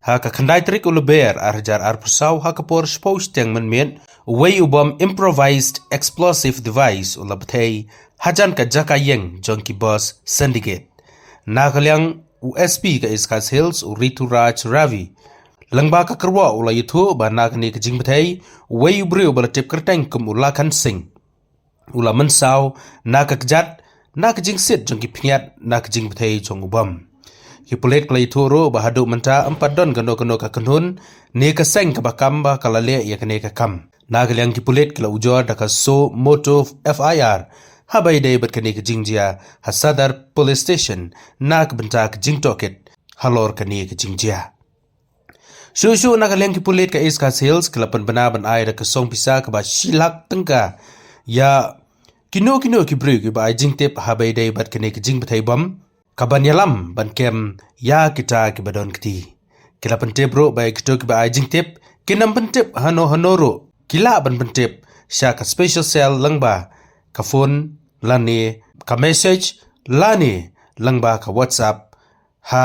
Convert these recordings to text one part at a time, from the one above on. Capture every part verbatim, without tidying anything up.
Ha ka khyndai tarik u Lber ar hajar arphew saw ha ka por shiphew shiteng mynmiet, uwei u bom improvised explosive device u la bthei hajan ka jaka ïeng jong ki bus Syndicate. Na ka liang u S P ka East Khasi Hills u Rituraj Ravi lyngba ka kyrwoh u la ïathuh ba na kane ka jingbthei, uwei u briew ba la tip kyrteng kum u Lakhan Singh u la mynsaw na ka kjat na ka jingsit jong ki pynïaid na ka jingbthei jong u bom. Ki pulit ki la ïathuh ruh ba haduh mynta ym pat don kano kano ka kynhun ne ka seng kaba kam ba ka la leh ïa kane ka kam. Na ka liang ki pulit ki la ujor da ka suo motu F I R haba ïadei bad kane ka jingjia ha Sadar Police Station na ka bynta ka jingtohkit halor kane ka jingjia. Shuh shuh na ka liang ki pulit ka East Khasi Hills ki la pynbna ban ai da ka song pisa kaba shi lak tyngka ïa kino kino ki briew kiba ai jingtip haba ïadei bad kane ka jingbthei bom, kaban ïalam ban kem ïa kita kiba don kti. Ki la pyntip ruh ba ïa kito kiba ai jingtip kin ym pyntip hano hano ruh, ki lah ban pyntip sha ka special cell lyngba ka phone lane ka message lane lyngba ka WhatsApp ha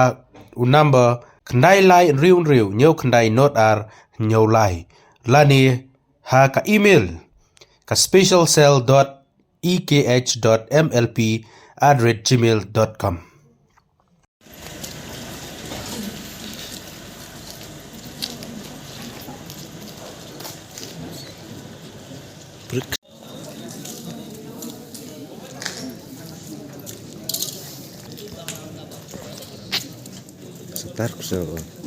u number khyndai lai hynriew hynriew hynñiew khyndai nod ar hynñiew lai, lane ha ka email ka special cell dot E K H dot M L P at the rate gmail dot com. Sebentar, aku